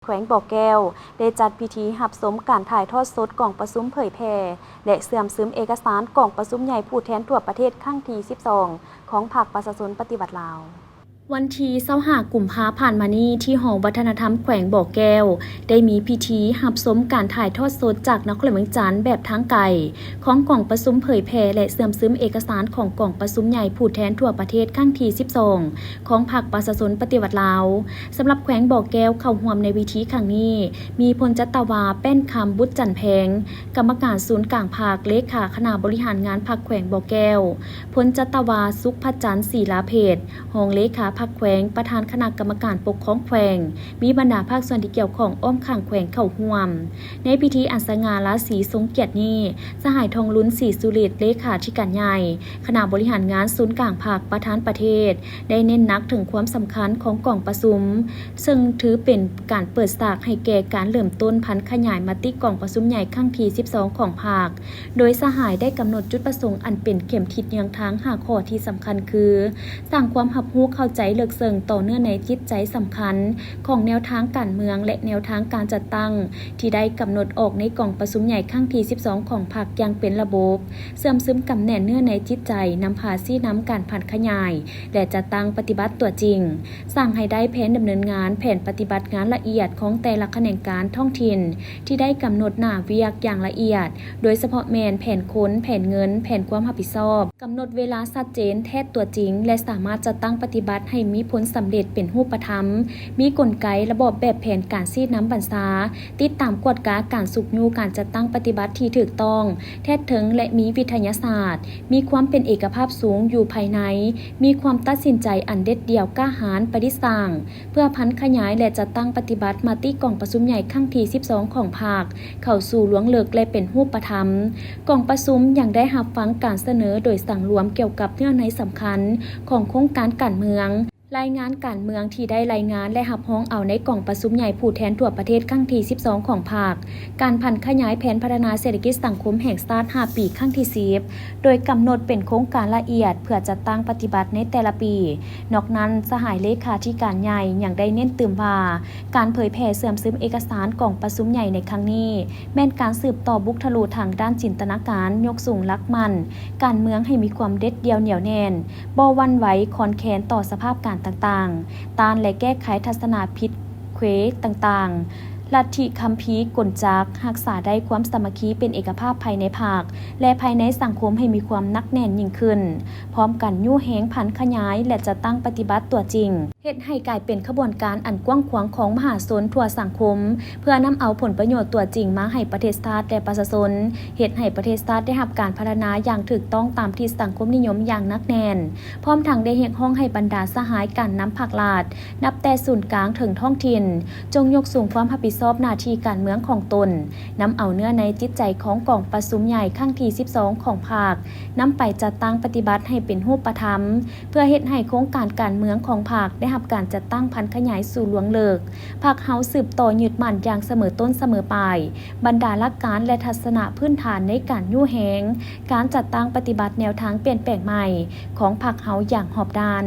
ແຂວງບໍ່ແກ້ວ ໄດ້ຈັດພິທີຮັບຊົມການຖ່າຍທອດສົດກອງປະຊຸມເຜີຍແຜ່ ແລະ ເຊື່ອມຊຶມເອກະສານກອງປະຊຸມໃຫຍ່ຜູ້ແທນທົ່ວປະເທດຄັ້ງທີສິບສອງ ຂອງພັກປະຊາຊົນປະຕິວັດລາວ. ວັນທີຊາວຫ້າ ກຸມພາ ຜ່ານມານີ້ ທີ່ຫໍວັດທະນະທຳແຂວງບໍ່ແກ້ວ ໄດ້ມີພິທີຮັບຊົມການຖ່າຍທອດສົດຈາກນະຄອນຫຼວງວຽງຈັນແບບທາງໄກ ຂອງກອງປະຊຸມເຜີຍແຜ່ ແລະ ເຊື່ອມຊຶມເອກະສານຂອງກອງປະຊຸມໃຫຍ່ຜູ້ແທນທົ່ວປະເທດຄັ້ງທີສິບສອງ ຂອງພັກປະຊາຊົນປະຕິວັດລາວ. ສຳລັບແຂວງບໍ່ແກ້ວເຂົ້າຮ່ວມໃນເວທີຄັ້ງນີ້ ມີພົນຈັດຕະວາ ແປ້ນຄຳ ບຸດຈັນແພງ ກຳມະການສູນກາງພັກ, ເລຂາຄະນະບໍລິຫານງານພັກແຂວງບໍ່ແກ້ວ, ພົນຈັດຕະວາ ສຸກພະຈັນ ສີລາເພັດ ຮອງເລຂາພັກແຂວງ, ປະທານຄະນະກຳມະການປົກຄອງແຂວງ, ມີບັນດາພາກສ່ວນທີ່ກ່ຽວຂ້ອງອ້ອມຂ້າງແຂວງເຂົ້າຮ່ວມ. ໃນພິທີອັນສະຫງ່າລາສີຊົງກຽດນີ້, ສະຫາຍ ທອງລຸນ ສີສຸລິດ ເລຂາທິການໃຫຍ່ ຄະນະບໍລິຫານງານສູນກາງພັກ ປະທານປະເທດ ໄດ້ເນັ້ນໜັກເຖິງຄວາມສຳຄັນຂອງກອງປະຊຸມ, ເຊິ່ງຖືເປັນການເປີດສາກໃຫ້ແກ່ການເລີ່ມຕົ້ນຜັນຂະຫຍາຍມະຕິກອງປະຊຸມໃຫຍ່ຄັ້ງທີສິບສອງຂອງພັກ, ໂດຍສະຫາຍໄດ້ກຳນົດຈຸດປະສົງອັນເປັນເຂັມທິດແນວທາງຫ້າຂໍ້ທີ່ສຳຄັນຄື ສ້າງຄວາມຮັບຮູ້ເຂົ້າໃຈເລິກເຊິ່ງຕໍ່ເນື້ອໃນຈິດໃຈສຳຄັນຂອງແນວທາງການເມືອງ ແລະ ແນວທາງການຈັດຕັ້ງ ທີ່ໄດ້ກຳນົດອອກໃນກອງປະຊຸມໃຫຍ່ຄັ້ງທີສິບສອງຂອງພັກຢ່າງເປັນລະບົບ, ເຊື່ອມຊຶມກຳແໜ້ນເນື້ອໃນຈິດໃຈ, ນຳພາຊີ້ນຳການຜັນຂະຫຍາຍ ແລະ ຈັດຕັ້ງປະຕິບັດຕົວຈິງ, ສ້າງໃຫ້ໄດ້ແຜນດຳເນີນງານ, ແຜນປະຕິບັດງານລະອຽດຂອງແຕ່ລະຂະແໜງການທ້ອງຖິ່ນ ທີ່ໄດ້ກຳນົດໜ້າວຽກຢ່າງລະອຽດ, ໂດຍສະເພາະແມ່ນແຜນຄົນ, ແຜນເງິນ, ແຜນຄວາມຮັບຜິດຊອບ, ກຳນົດເວລາຊັດເຈນ, ແທດຕົວຈິງ ແລະ ສາມາດຈັດຕັ້ງປະຕິບັດໃຫ້ມີຜົນສຳເລັດເປັນຮູບປະທຳ, ມີກົນໄກ, ລະບອບແບບແຜນການຊີ້ນຳບັນຊາ, ຕິດຕາມກວດກາການຊຸກຍູ້ການຈັດຕັ້ງປະຕິບັດທີ່ຖືກຕ້ອງ, ແທດເຖິງ ແລະ ມີວິທະຍາສາດ, ມີຄວາມເປັນເອກະພາບສູງຢູ່ພາຍໃນ, ມີຄວາມຕັດສິນໃຈອັນເດັດດ່ຽວກ້າຫານປະດິດສ້າງ ເພື່ອຜັນຂະຫຍາຍ ແລະ ຈັດຕັ້ງປະຕິບັດມະຕິກອງປະຊຸມໃຫຍ່ຄັ້ງທີສິບສອງຂອງພັກ ເຂົ້າສູ່ລວງເລິກ ແລະ ເປັນຮູບປະທຳ. ກອງປະຊຸມຍັງໄດ້ຮັບຟັງການສະເໜີໂດຍສັງລວມກ່ຽວກັບເນື້ອໃນສຳຄັນຂອງໂຄງການການເມືອງ, ລາຍງານການເມືອງທີ່ໄດ້ລາຍງານ ແລະ ຮັບຮອງເອົາໃນກອງປະຊຸມໃຫຍ່ຜູ້ແທນທົ່ວປະເທດຄັ້ງທີສິບສອງຂອງພັກ, ການຜັນຂະຫຍາຍແຜນພັດທະນາເສດຖະກິດສັງຄົມແຫ່ງຊາດຫ້າປີຄັ້ງທີສິບ ໂດຍກຳນົດເປັນໂຄງການລະອຽດເພື່ອຈັດຕັ້ງປະຕິບັດໃນແຕ່ລະປີ. ນອກນັ້ນ, ສະຫາຍເລຂາທິການໃຫຍ່ຍັງໄດ້ເນັ້ນຕື່ມວ່າ ການເຜີຍແຜ່ເຊື່ອມຊຶມເອກະສານກອງປະຊຸມໃຫຍ່ໃນຄັ້ງນີ້ ແມ່ນການສືບຕໍ່ບຸກທະລຸທາງດ້ານຈິນຕະນາການ, ຍົກສູງຫຼັກໝັ້ນການເມືອງໃຫ້ມີຄວາມເດັດດ່ຽວໜຽວແໜ້ນ, ບໍ່ຫວັ່ນໄຫວຄອນແຄນຕໍ່ສະພາບການຕ່າງໆ, ຕ້ານ ແລະ ແກ້ໄຂທັດສະນະຜິດເຄວຕ່າງໆ, ລັດທິຄຳພີກົນຈັກ, ຮັກສາໄດ້ຄວາມສາມັກຄີເປັນເອກະພາບພາຍໃນພັກ ແລະ ພາຍໃນສັງຄົມໃຫ້ມີຄວາມໜັກແໜ້ນຍິ່ງຂຶ້ນ, ພ້ອມກັນຍູ້ແຮງຜັນຂະຫຍາຍ ແລະ ຈັດຕັ້ງປະຕິບັດຕົວຈິງ, ເຮັດໃຫ້ກາຍເປັນຂະບວນການອັນກວ້າງຂວາງຂອງມະຫາຊົນທົ່ວສັງຄົມ, ເພື່ອນຳເອົາຜົນປະໂຫຍດຕົວຈິງມາໃຫ້ປະເທດຊາດ ແລະ ປະຊາຊົນ, ເຮັດໃຫ້ປະເທດຊາດໄດ້ຮັບການພັດທະນາຢ່າງຖືກຕ້ອງຕາມທິດສັງຄົມນິຍົມຢ່າງໜັກແໜ້ນ. ພ້ອມທັງໄດ້ຮຽກຮ້ອງໃຫ້ບັນດາສະຫາຍການນຳພັກລັດ, ນັບແຕ່ສູນກາງເຖິງທ້ອງຖິ່ນ, ຈົ່ງຍົກສູງຄວາມຮັບຜິດຊອບໜ້າທີ່ການເມືອງຂອງຕົນ, ນຳເອົາເນື້ອໃນຈິດໃຈຂອງກອງປະຊຸມໃຫຍ່ຄັ້ງທີສິບສອງຂອງພັກ, ນຳໄປຈັດຕັ້ງປະຕິບັດໃຫ້ເປັນຮູບປະທຳ, ເພື່ອເຮັດໃຫ້ໂຄງການການເມືອງຂອງພັກໄດ້ຮັບການຈັດຕັ້ງຜັນຂະຫຍາຍສູ່ລວງເລິກ. ພັກເຮົາສືບຕໍ່ຍຶດໝັ້ນຢ່າງສະເໝີຕົ້ນສະເໝີປາຍ ບັນດາຫຼັກການ ແລະ ທັດສະນະພື້ນຖານໃນການຍູ້ແຮງການຈັດຕັ້ງປະຕິບັດແນວທາງປ່ຽນແປງໃໝ່ຂອງພັກເຮົາຢ່າງຮອບດ້ານ.